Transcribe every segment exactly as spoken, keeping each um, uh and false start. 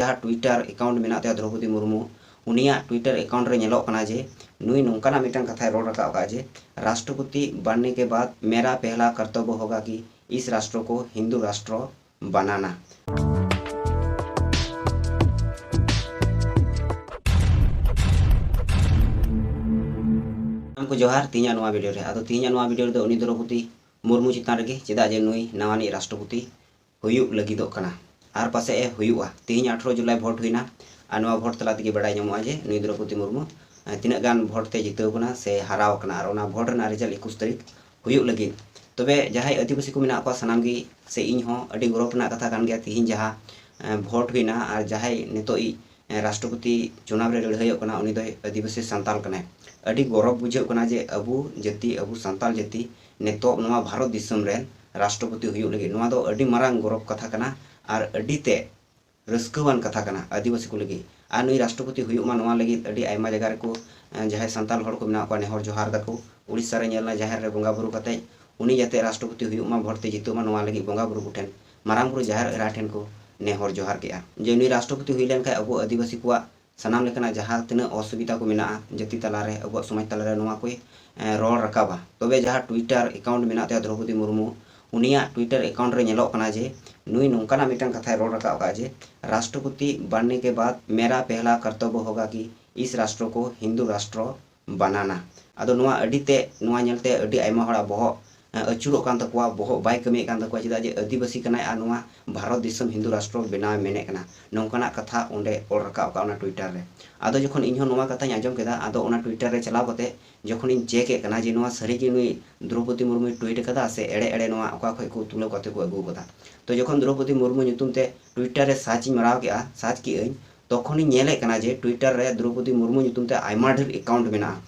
ᱡᱟᱦᱟᱸ Twitter account ᱢᱮᱱᱟᱜ ᱛᱟᱭᱟ ᱫᱨᱚᱣᱯᱚᱫᱤ ᱢᱩᱨᱢᱩ, ᱩᱱᱤᱭᱟᱜ ᱴᱩᱭᱤᱴᱟᱨ ᱮᱠᱟᱣᱩᱱᱴ ᱨᱮ ᱧᱮᱞᱚᱜ ᱠᱟᱱᱟ ᱡᱮ ᱱᱩᱭ ᱱᱚᱝᱠᱟᱱᱟᱜ ᱢᱤᱫᱴᱟᱝ ᱠᱟᱛᱷᱟᱭ ᱨᱚᱲ ᱨᱟᱠᱟᱵ ᱟᱠᱟᱫᱼᱟ ᱡᱮ ᱨᱟᱥᱴᱨᱚᱯᱚᱛᱤ ᱵᱟᱱᱱᱮ ᱠᱮ ᱵᱟᱫ ᱢᱮᱨᱟ ᱯᱮᱦᱞᱟ ᱠᱟᱨᱛᱚᱵᱵᱚ ᱦᱳᱜᱟ ᱠᱤ ᱤᱥ ᱨᱟᱥᱴᱨᱚ ᱠᱚ ᱦᱤᱱᱫᱩ ᱨᱟᱥᱴᱨᱚ ᱵᱟᱱᱟᱱᱟ᱾ ᱥᱟᱱᱟᱢ ᱠᱚ ᱡᱚᱦᱟᱨ᱾ ᱛᱮᱦᱮᱧᱟᱜ ᱱᱚᱣᱟ ᱵᱷᱤᱰᱤᱭᱳ ᱨᱮ, ᱟᱫᱚ ᱛᱮᱦᱮᱧᱟᱜ ᱱᱚᱣᱟ ᱵᱷᱤᱰᱤᱭᱳ ᱨᱮᱫᱚ ᱩᱱᱤ ᱫᱨᱚᱣᱯᱚᱫᱤ ᱢᱩᱨᱢᱩ ᱪᱮᱛᱟᱱ ᱨᱮᱜᱮ, ᱪᱮᱫᱟᱜ ᱡᱮ ᱱᱩᱭ ᱱᱟᱣᱟᱱᱤᱡ ᱨᱟᱥᱴᱨᱚᱯᱚᱛᱤ ᱦᱩᱭᱩᱜ ᱞᱟᱹᱜᱤᱫᱚᱜ ᱠᱟᱱᱟ᱾ ᱟᱨ ᱯᱟᱥᱮᱡ ᱮ ᱦᱩᱭᱩᱜᱼᱟ᱾ ᱛᱮᱦᱮᱧ ᱟᱴᱷᱨᱚ ᱡᱩᱞᱟᱭ ᱵᱷᱳᱴ ᱦᱩᱭᱱᱟ, ᱟᱨ ᱱᱚᱣᱟ ᱵᱷᱳᱴ ᱛᱟᱞᱟ ᱛᱮᱜᱮ ᱵᱟᱰᱟᱭ ᱧᱟᱢᱚᱜᱼᱟ ᱡᱮ ᱱᱩᱭ ᱫᱨᱚᱣᱯᱚᱫᱤ ᱢᱩᱨᱢᱩ, ᱮ, ᱛᱤᱱᱟᱹᱜ ᱜᱟᱱ ᱵᱷᱳᱴ ᱛᱮ ᱡᱤᱛᱟᱹᱣ ᱠᱟᱱᱟ ᱥᱮ ᱦᱟᱨᱟᱣ ᱠᱟᱱᱟ, ᱟᱨ ᱚᱱᱟ ᱵᱷᱳᱴ ᱨᱮᱱᱟᱜ ᱨᱮᱡᱟᱞᱴ ᱮᱠᱩᱥ ᱛᱟᱹᱨᱤᱠᱷ ᱦᱩᱭᱩᱜ ᱞᱟᱹᱜᱤᱫ᱾ ᱛᱚᱵᱮ ᱡᱟᱦᱟᱸᱭ ᱟᱹᱫᱤᱵᱟᱹᱥᱤ ᱠᱚ ᱢᱮᱱᱟᱜ ᱠᱚᱣᱟ ᱥᱟᱱᱟᱢ ᱜᱮ, ᱥᱮ ᱤᱧ ᱦᱚᱸ, ᱟᱹᱰᱤ ᱜᱚᱨᱚᱵᱽ ᱨᱮᱱᱟᱜ ᱠᱟᱛᱷᱟ ᱠᱟᱱ ᱜᱮᱭᱟ ᱛᱮᱦᱮᱧ ᱡᱟᱦᱟᱸ, ᱮ, ᱵᱷᱳᱴ ᱦᱩᱭᱱᱟ, ᱟᱨ ᱡᱟᱦᱟᱸᱭ ᱱᱤᱛᱚᱜ ᱤᱡ, ᱮ, ᱨᱟᱥᱴᱨᱚᱯᱚᱛᱤ ᱪᱩᱱᱟᱣ ᱨᱮ ᱞᱟᱹᱲᱦᱟᱹᱭᱚᱜ ᱠᱟᱱᱟ, ᱩᱱᱤ ᱫᱚᱭ ᱟᱹᱫᱤᱵᱟᱹᱥᱤ ᱥᱟᱱᱛᱟᱞ ᱠᱟᱱᱟᱭ᱾ ᱟᱹᱰᱤ ᱜᱚᱨᱚᱵᱽ ᱵᱩᱡᱷᱟᱹᱜ ᱠᱟᱱᱟ ᱡᱮ ᱟᱵᱚ ᱡᱟᱹᱛᱤ, ᱟᱵᱚ ᱥᱟᱱᱛᱟᱞ ᱡᱟᱹᱛᱤ ᱱᱤᱛᱚᱜ ᱱᱚᱣᱟ ᱵᱷᱟᱨᱚᱛ ᱫᱤᱥᱚᱢ ᱨᱮᱱ ᱨᱟᱥᱴᱨᱚᱯᱚᱛᱤ ᱦᱩᱭᱩᱜ ᱞᱟᱹᱜᱤᱫ, ᱱᱚᱣᱟ ᱫᱚ ᱟᱹᱰᱤ ᱢᱟᱨᱟᱝ ᱜᱚᱨᱚᱵᱽ ᱠᱟᱛᱷᱟ ᱠᱟᱱᱟ ᱟᱨ ᱟᱹᱰᱤ ᱛᱮ ᱨᱟᱹᱥᱠᱟᱹᱣᱟᱱ ᱠᱟᱛᱷᱟ ᱠᱟᱱᱟ ᱟᱹᱫᱤᱵᱟᱹᱥᱤ ᱠᱚ ᱞᱟᱹᱜᱤᱫ᱾ ᱟᱨ ᱱᱩᱭ ᱨᱟᱥᱴᱨᱚᱯᱚᱛᱤ ᱦᱩᱭᱩᱜ ᱢᱟ, ᱱᱚᱣᱟ ᱞᱟᱹᱜᱤᱫ ᱟᱹᱰᱤ ᱟᱭᱢᱟ ᱡᱟᱭᱜᱟ ᱨᱮᱠᱚ, ᱮᱸ, ᱡᱟᱦᱟᱸᱭ ᱥᱟᱱᱛᱟᱞ ᱦᱚᱲ ᱠᱚ ᱢᱮᱱᱟᱜ ᱠᱚᱣᱟ, ᱱᱮᱦᱚᱨ ᱡᱚᱦᱟᱨ ᱫᱟᱠᱚ᱾ ᱩᱲᱤᱥᱥᱟ ᱨᱮ ᱧᱮᱞ ᱮᱱᱟ, ᱡᱟᱦᱮᱨ ᱨᱮ ᱵᱚᱸᱜᱟ ᱵᱩᱨᱩ ᱠᱟᱛᱮ ᱩᱱᱤ ᱡᱟᱛᱮ ᱨᱟᱥᱴᱨᱚᱯᱚᱛᱤ ᱦᱩᱭᱩᱜ ᱢᱟ, ᱵᱷᱳᱴ ᱛᱮ ᱡᱤᱛᱟᱹᱜ ᱢᱟ, ᱱᱚᱣᱟ ᱞᱟᱹᱜᱤᱫ ᱵᱚᱸᱜᱟ ᱵᱩᱨᱩ ᱠᱚᱴᱷᱮᱱ, ᱢᱟᱨᱟᱝ ᱵᱩᱨᱩ ᱡᱟᱦᱮᱨ ᱮᱨᱟ ᱴᱷᱮᱱ ᱠᱚ ᱱᱮᱦᱚᱨ ᱡᱚᱦᱟᱨ ᱠᱮᱜᱼᱟ ᱡᱮ ᱱᱩᱭ ᱨᱟᱥᱴᱨᱚᱯᱚᱛᱤ ᱦᱩᱭ ᱞᱮᱱᱠᱷᱟᱱ ᱟᱵᱚ ᱟᱹᱫᱤᱵᱟᱹᱥᱤ ᱠᱚᱣᱟᱜ ᱥᱟᱱᱟᱢ ᱞᱮᱠᱟᱱᱟᱜ ᱡᱟᱦᱟᱸ ᱛᱤᱱᱟᱹᱜ ᱚᱥᱩᱵᱤᱫᱷᱟ ᱠᱚ ᱢᱮᱱᱟᱜᱼᱟ ᱡᱟᱹᱛᱤ ᱛᱟᱞᱟᱨᱮ, ᱟᱵᱚᱣᱟᱜ ᱥᱚᱢᱟᱡᱽ ᱛᱟᱞᱟᱨᱮ, ᱱᱚᱣᱟ ᱠᱚᱭ, ᱮ, ᱨᱚᱲ ᱨᱟᱠᱟᱵᱟ᱾ ᱛᱚᱵᱮ ᱡᱟᱦᱟᱸ ᱴᱩᱭᱤᱴᱟᱨ ᱮᱠᱟᱣᱩᱱᱴ ᱢᱮᱱᱟᱜ ᱛᱟᱭᱟ ᱫᱨᱚᱣᱯᱚᱫᱤ ᱢᱩᱨᱢᱩ, ᱩᱱᱤᱭᱟᱜ ᱴᱩᱭᱤᱴᱟᱨ ᱮᱠᱟᱣᱩᱱᱴ ᱨᱮ ᱧᱮᱞᱚᱜ ᱠᱟᱱᱟ ᱡᱮ ᱱᱩᱭ ᱱᱚᱝᱠᱟᱱᱟᱜ ᱢᱤᱫᱴᱟᱝ ᱠᱟᱛᱷᱟᱭ ᱨᱚᱲ ᱨᱟᱠᱟᱵ ᱟᱠᱟᱫᱼᱟ ᱡᱮ ᱨᱟᱥᱴᱨᱚᱯᱚᱛᱤ ᱵᱟᱱᱱᱮ ᱠᱮ ᱵᱟᱫ ᱢᱮᱨᱟ ᱯᱮᱦᱞᱟ ᱠᱟᱨᱛᱚᱵᱵᱚ ᱦᱳᱜᱟ ᱠᱤ ᱤᱥ ᱨᱟᱥᱴᱨᱚ ᱠᱚ ᱦᱤᱱᱫᱩ ᱨᱟᱥᱴᱨᱚ ᱵᱟᱱᱟᱱᱟ᱾ ᱟᱫᱚ ᱱᱚᱣᱟ ᱟᱹᱰᱤ ᱛᱮ, ᱱᱚᱣᱟ ᱧᱮᱞᱛᱮ ᱟᱹᱰᱤ ᱟᱭᱢᱟ ᱦᱚᱲᱟᱜ ᱵᱚᱦᱚᱜ, ᱮ, ᱟᱹᱪᱩᱨᱚᱜ ᱠᱟᱱ ᱛᱟᱠᱚᱣᱟ, ᱵᱚᱦᱚᱜ ᱵᱟᱭ ᱠᱟᱹᱢᱤᱭᱮᱫ ᱠᱟᱱ ᱛᱟᱠᱚᱣᱟ, ᱪᱮᱫᱟᱜ ᱡᱮ ᱟᱹᱫᱤᱵᱟᱹᱥᱤ ᱠᱟᱱᱟᱭ ᱟᱨ ᱱᱚᱣᱟ ᱵᱷᱟᱨᱚᱛ ᱫᱤᱥᱚᱢ ᱦᱤᱱᱫᱩ ᱨᱟᱥᱴᱨᱚ ᱵᱮᱱᱟᱣ ᱮ ᱢᱮᱱᱮᱫ ᱠᱟᱱᱟ, ᱱᱚᱝᱠᱟᱱᱟᱜ ᱠᱟᱛᱷᱟ ᱚᱸᱰᱮ ᱚᱞ ᱨᱟᱠᱟᱵ ᱟᱠᱟᱫ ᱚᱱᱟ ᱴᱩᱭᱤᱴᱟᱨ ᱨᱮ᱾ ᱟᱫᱚ ᱡᱚᱠᱷᱚᱱ ᱤᱧᱦᱚᱸ ᱱᱚᱣᱟ ᱠᱟᱛᱷᱟᱧ ᱟᱸᱡᱚᱢ ᱠᱮᱫᱟ, ᱟᱫᱚ ᱚᱱᱟ ᱴᱩᱭᱤᱴᱟᱨ ᱨᱮ ᱪᱟᱞᱟᱣ ᱠᱟᱛᱮ ᱡᱚᱠᱷᱚᱱᱤᱧ ᱪᱮᱠ ᱮᱫ ᱠᱟᱱᱟ ᱡᱮ ᱱᱚᱣᱟ ᱥᱟᱹᱨᱤ ᱜᱮ ᱱᱩᱭ ᱫᱨᱚᱣᱯᱚᱫᱤ ᱢᱩᱨᱢᱩᱭ ᱴᱩᱭᱤᱴ ᱟᱠᱟᱫᱟ ᱥᱮ ᱮᱲᱮ ᱮᱲᱮ ᱱᱚᱣᱟ ᱚᱠᱟ ᱠᱷᱚᱱ ᱠᱚ ᱛᱩᱞᱟᱹᱣ ᱠᱟᱛᱮ ᱠᱚ ᱟᱹᱜᱩ ᱟᱠᱟᱫᱟ᱾ ᱛᱚ ᱡᱚᱠᱷᱚᱱ ᱫᱨᱚᱣᱯᱚᱫᱤ ᱢᱩᱨᱢᱩ ᱧᱩᱛᱩᱢ ᱛᱮ ᱴᱩᱭᱤᱴᱟᱨ ᱨᱮ ᱥᱟᱨᱪ ᱤᱧ ᱢᱟᱨᱟᱣ ᱠᱮᱫᱼᱟ, ᱥᱟᱨᱪ ᱠᱮᱫ ᱟᱹᱧ, ᱛᱚᱠᱷᱚᱱᱤᱧ ᱧᱮᱞᱮᱫ ᱠᱟᱱᱟ ᱡᱮ ᱴᱩᱭᱤᱴᱟᱨ ᱨᱮ ᱫᱨᱚᱣᱯᱚᱫᱤ ᱢᱩᱨᱢᱩ ᱧᱩᱛᱩᱢ ᱛᱮ ᱟᱭᱢᱟ ᱰᱷᱮᱨ ᱮᱠᱟᱣᱩᱱᱴ ᱢᱮᱱᱟᱜᱼᱟ᱾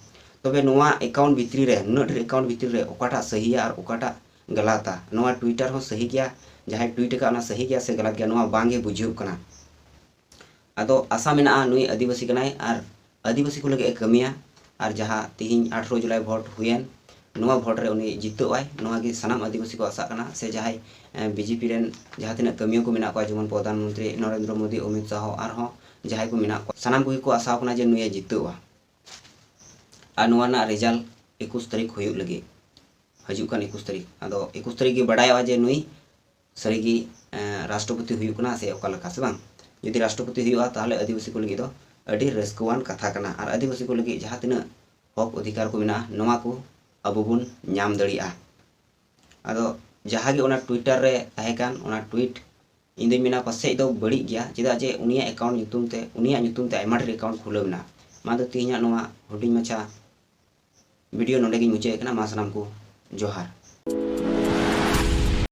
ᱛᱚᱵᱮ ᱱᱚᱣᱟ ᱮᱠᱟᱣᱩᱱᱴ ᱵᱷᱤᱛᱨᱤ ᱨᱮ, ᱱᱩᱱᱟᱹᱜ ᱰᱷᱮᱨ ᱮᱠᱟᱣᱩᱱᱴ ᱵᱷᱤᱛᱨᱤ ᱨᱮ ᱚᱠᱟᱴᱟᱜ ᱥᱟᱹᱦᱤᱭᱟ ᱟᱨ ᱚᱠᱟᱴᱟᱜ ᱜᱟᱞᱟᱛᱟ? ᱱᱚᱣᱟ ᱴᱩᱭᱤᱴᱟᱨ ᱦᱚᱸ ᱥᱟᱹᱦᱤ ᱜᱮᱭᱟ, ᱡᱟᱦᱟᱸᱭ ᱴᱩᱭᱤᱴ ᱟᱠᱟᱫ ᱚᱱᱟ ᱥᱟᱹᱦᱤ ᱜᱮᱭᱟ ᱥᱮ ᱜᱟᱞᱟᱛ ᱜᱮᱭᱟ, ᱱᱚᱣᱟ ᱵᱟᱝ ᱜᱮ ᱵᱩᱡᱷᱟᱹᱣ ᱠᱟᱱᱟ᱾ ᱟᱫᱚ ᱟᱥᱟ ᱢᱮᱱᱟᱜᱼᱟ ᱱᱩᱭ ᱟᱹᱫᱤᱵᱟᱹᱥᱤ ᱠᱟᱱᱟᱭ ᱟᱨ ᱟᱹᱫᱤᱵᱟᱹᱥᱤ ᱠᱚ ᱞᱟᱹᱜᱤᱫ ᱮ ᱠᱟᱹᱢᱤᱭᱟ, ᱟᱨ ᱡᱟᱦᱟᱸ ᱛᱤᱦᱤᱧ ᱟᱴᱷᱨᱚ ᱡᱩᱞᱟᱭ ᱵᱷᱳᱴ ᱦᱩᱭᱮᱱ, ᱱᱚᱣᱟ ᱵᱷᱳᱴ ᱨᱮ ᱩᱱᱤ ᱡᱤᱛᱟᱹᱜ ᱟᱭ, ᱱᱚᱣᱟ ᱜᱮ ᱥᱟᱱᱟᱢ ᱟᱹᱫᱤᱵᱟᱹᱥᱤ ᱠᱚ ᱟᱥᱟᱜ ᱠᱟᱱᱟ᱾ ᱥᱮ ᱡᱟᱦᱟᱸᱭ ᱵᱤᱡᱮᱯᱤ ᱨᱮᱱ ᱡᱟᱦᱟᱸ ᱛᱤᱱᱟᱹᱜ ᱠᱟᱹᱢᱤᱭᱟᱹ ᱠᱚ ᱢᱮᱱᱟᱜ ᱠᱚᱣᱟ, ᱡᱮᱢᱚᱱ ᱯᱨᱚᱫᱷᱟᱱ ᱢᱚᱱᱛᱨᱤ ᱱᱚᱨᱮᱱᱫᱨᱚ ᱢᱳᱫᱤ, ᱚᱢᱤᱛ ᱥᱟᱦᱚ, ᱟᱨᱦᱚᱸ ᱡᱟᱦᱟᱸᱭ ᱠᱚ ᱢᱮᱱᱟᱜ ᱠᱚᱣᱟ, ᱥᱟᱱᱟᱢ ᱠᱚᱜᱮ ᱠᱚ ᱟᱥᱟᱣ ᱠᱟᱱᱟ ᱡᱮ ᱱᱩᱭᱮ ᱡᱤᱛᱟᱹᱜᱼᱟ᱾ ᱟᱨ ᱱᱚᱣᱟ ᱨᱮᱱᱟᱜ ᱨᱮᱡᱟᱞᱴ ᱮᱠᱩᱥ ᱛᱟᱹᱨᱤᱠᱷ ᱦᱩᱭᱩᱜ ᱞᱟᱹᱜᱤᱫ, ᱦᱤᱡᱩᱜ ᱠᱟᱱ ᱮᱠᱩᱥ ᱛᱟᱹᱨᱤᱠᱷ᱾ ᱟᱫᱚ ᱮᱠᱩᱥ ᱛᱟᱹᱨᱤᱠᱷ ᱜᱮ ᱵᱟᱰᱟᱭᱚᱜᱼᱟ ᱡᱮ ᱱᱩᱭ ᱥᱟᱹᱨᱤᱜᱮ, ᱮᱸ, ᱨᱟᱥᱴᱨᱚᱯᱚᱛᱤ ᱦᱩᱭᱩᱜ ᱠᱟᱱᱟ ᱥᱮ ᱚᱠᱟ ᱞᱮᱠᱟ, ᱥᱮ ᱵᱟᱝ? ᱡᱩᱫᱤ ᱨᱟᱥᱴᱨᱚᱯᱚᱛᱤ ᱦᱩᱭᱩᱜᱼᱟ, ᱛᱟᱦᱚᱞᱮ ᱟᱹᱫᱤᱵᱟᱹᱥᱤ ᱠᱚ ᱞᱟᱹᱜᱤᱫ ᱫᱚ ᱟᱹᱰᱤ ᱨᱟᱹᱥᱠᱟᱹᱣᱟᱱ ᱠᱟᱛᱷᱟ ᱠᱟᱱᱟ᱾ ᱟᱨ ᱟᱹᱫᱤᱵᱟᱹᱥᱤ ᱠᱚ ᱞᱟᱹᱜᱤᱫ ᱡᱟᱦᱟᱸ ᱛᱤᱱᱟᱹᱜ ᱦᱚᱠ ᱚᱫᱷᱤᱠᱟᱨ ᱠᱚ ᱢᱮᱱᱟᱜᱼᱟ, ᱱᱚᱣᱟ ᱠᱚ ᱟᱵᱚ ᱵᱚᱱ ᱧᱟᱢ ᱫᱟᱲᱮᱭᱟᱜᱼᱟ᱾ ᱟᱫᱚ ᱡᱟᱦᱟᱸ ᱜᱮ ᱚᱱᱟ Twitter ᱨᱮ ᱛᱟᱦᱮᱸ ᱠᱟᱱ, ᱚᱱᱟ ᱴᱩᱭᱤᱴ, ᱤᱧ ᱫᱩᱧ ᱢᱮᱱᱟ ᱯᱟᱥᱮᱡ ᱫᱚ ᱵᱟᱹᱲᱤᱡ ᱜᱮᱭᱟ, ᱪᱮᱫᱟᱜ ᱡᱮ ᱩᱱᱤᱭᱟᱜ ᱮᱠᱟᱣᱩᱱᱴ ᱧᱩᱛᱩᱢ ᱛᱮ, ᱩᱱᱤᱭᱟᱜ ᱧᱩᱛᱩᱢ ᱛᱮ ᱟᱭᱢᱟ ᱰᱷᱮᱨ ᱮᱠᱟᱣᱩᱱᱴ ᱠᱷᱩᱞᱟᱹᱣ ᱢᱮᱱᱟᱜᱼᱟ᱾ ᱢᱟ ᱫᱚ ᱛᱮᱦᱮᱧᱟᱜ ᱱᱚᱣᱟ ᱦᱩᱰᱤᱧ ᱢᱟᱪᱷᱟ ᱵᱷᱤᱰᱤᱭᱳ ᱱᱚᱸᱰᱮ ᱜᱤᱧ ᱢᱩᱪᱟᱹᱫ ᱮᱫ ᱠᱟᱱᱟ᱾ ᱢᱟ ᱥᱟᱱᱟᱢ ᱠᱚ ᱡᱚᱦᱟᱨ᱾